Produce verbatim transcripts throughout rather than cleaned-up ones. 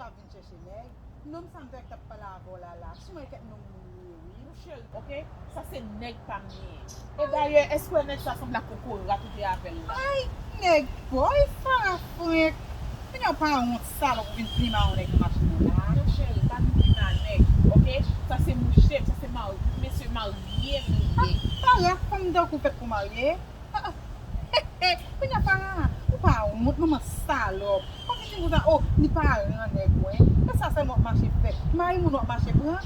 Ap vin chèche nèg. Nonm sa m t wè k t ap pale avè w la la, sou mwen kèk nonm moun li ye wi. Mon cheri, ok? Sa se nèg pa m li ye. E dayè, èske w wè nèg sa sanble ak kokorat ou te avè l la? Ay, nèg bòy, Fara frenk. Kounye a w pa wont, salòp, ou vin plimen yon nèg nan machin nan la. Non cheri, pa m plimen nèg, ok? Sa se mouche m, sa se mari, mesye marye m li ye. Fara, fanm tankou w fèt pou marye? Kounye a Fara, ou pa wont, manman salòp. Ou pa vin di konsa, oh, li paran nèg mwen. E sa sèlman w ap mache fè. Mari moun w ap mache pran.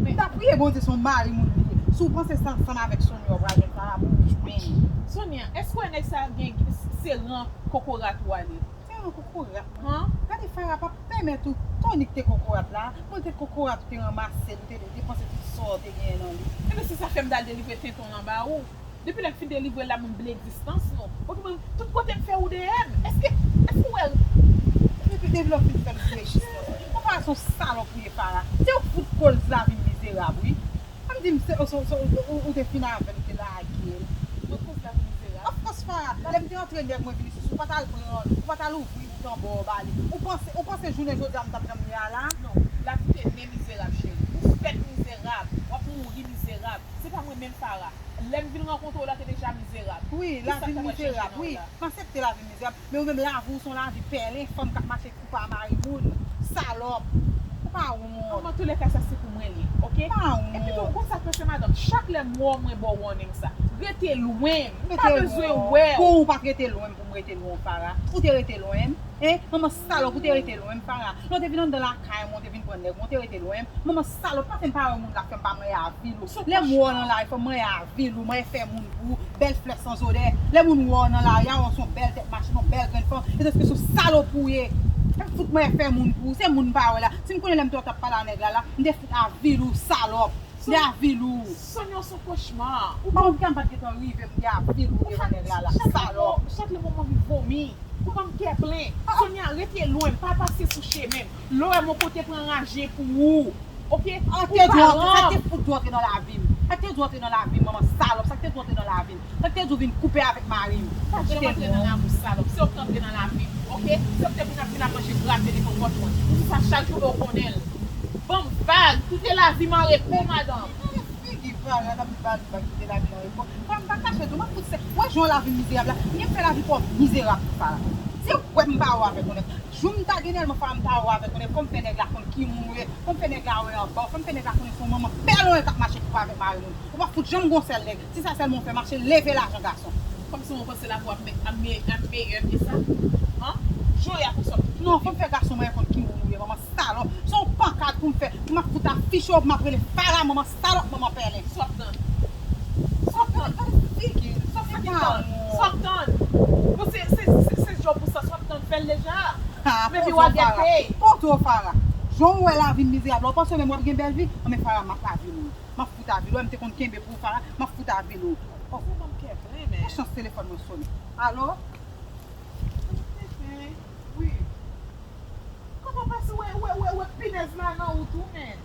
M ta priye Bondye se yon mari moun li ye. Si w panse se ansanm avèk Sonia w pral jwenn Fara pou w jwenn. Sonia, èske w wè nèg sa gen se ran kokorat ou a li? Se ran kokorat mwen. Han? Gade Fara pa pèmèt ou Tony ki te kokorat la. Mwen te kokorat ou te ranmase l, ou te depanse tout sa w te genyen nan li. Ebyen se sa fè m t al delivre tenten w lan ba ou. Depi lè m fin delivre l la, mwen bliye egzistans nou. Paske mwen, tout kote m fè ou dèyè m. Èske, èske w wè? Depi, depi lè w fin fè m bliye egzistans. Konparazon salòp ou ye, Fara. Se ou k fout koz lavi m mizerab, wi. Pa m di m se, se, se, ou, ou te fin avè l, ou te lage l. Mwen koz lavi mizerab? Of course, Fara. Lè m te antre nèg mwen vin isit, ou pa t al pran, ou pa t al ouvri bouton bò w ba li. Ou panse, ou panse jounen jodi a m t ap jan m ye a la? Non, lavi te ne mizerab, cheri. Ou fèt mizerab, w ap mouri mizerab. Se pa mwen menm, Fara. Lè m vin rankontre w la, te deja mizerab. Wi, lavi m mizerab, wi. M aksepte lavi m mizerab. Men ou menm, lavi w se yon lavi pèlen, fanm k ap mache koupe a mari moun, salòp. Ou pa wont. An, antoulèka, sa se pou mwen li, ok? Pa wont. Epi tou, ou konn sa k pase, madanm? Chak lè m wè w, mwen ba w warning sa. Rete lwen m. M pa bezwen wè w. Bon, ou pa t rete lwen m pou m rete lwen w, Fara. Ou te rete lwen m. Hein? Manman salòp, ou te rete lwen m, Fara. Lè w te vin anndan lakay mwen, ou te vin pran nèg mwen, ou te rete lwen m. Manman salòp, pase m pa wè moun la fè m pa manyen avil ou. Lè m wè w nan lari, fò m manyen avil ou, manyen fè moun pou ou, bèl flè san zodè. Lè moun wè w nan lari a, wè w se yon bèl tèt machin, yon bèl grenn fanm, e tandiske se yon salòp ou ye. Fè m fout manyen fè moun pou ou, se moun m pa wè la. Si m konnen lè m te wè w t ap pale a nèg la la, m te fout avil ou, salòp. M te avil ou. Sonia, w se yon kochma. Ou pa wont, m pa t gentan rive, m te avil ou devan nèg la la, salòp. Chak lè m wè w, m anvi vomi. Ou ban m kè plen. Sonia, rete lwen m, pa pase sou chemen m. Lè w wè m yon kote, pran raje pou ou. Ok? Ou pa ran. Sa k te fout ou antre nan lavi m? Sa k te di w antre nan lavi m, manman salòp? Sa k te di w antre nan lavi m? Sa k te di w vin koupe avèk mari m? Pa janm antre nan lavi w, salòp. Se ou k te antre nan lavi m, ok? Se ou k te vin ap vin ap manje grate devan pòt mwen. Ou di sa chak jou, e w konnen l. Ban m vag, kite lavi m an repo, madanm. Gade figi Fara k ap bat vag, kite lavi l an repo. Fara, m pa kache di w, m ap fout sèk. Wè jan lavi m mizerab la. Byen m fè lavi pa w mizerab tou, Fara. Se wè m pa wè avèk yon nèg. Jou m ta gen nèg, mwen, Fara, m ta wè avèk yon nèg. Fò m fè nèg la konn ki moun ou ye. Fò m fè nèg la wè anba w. Fò m fè nèg la konnen se yon manman pèlen k ap mache koupe avèk mari moun. Ou pa fout janm gon sèl nèg. Si sa sèlman w fè mache, leve lajan gason. Kòmsi w panse lavi w ap me-, ap me-, ap meyè ke sa? An? Jan w ye a konsa w ap... Non, fò m fè gason mwen konn ki moun ou ye, manman salòp. Se yon pankad pou m fè, pou m ap fout afiche w, pou m ap rele Fara, manman salòp, manman pèlen. Sa w ap tann? Sa w ap tann? Gade figi l. Sa w ap tann? Sa w ap tann? Bon, se, se, se, se djòb ou sa, sa w ap tann? Fè l deja. Men pi w a gete. Pote w, Fara. Jan w wè lavi m mizerab la, w panse menm w ap gen bèl vi? Anben Fara, m ap avil ou. M ap fout avil ou. Wè m te konn kenbe pou ou, Fara, m ap fout avil ou. Oh. Sa ban m kè plen, men. Gen chans telefòn mwen sonnen. Alo? Wi. Kòman pase wè, wè, wè, wè pinèz la nan ou tou, men?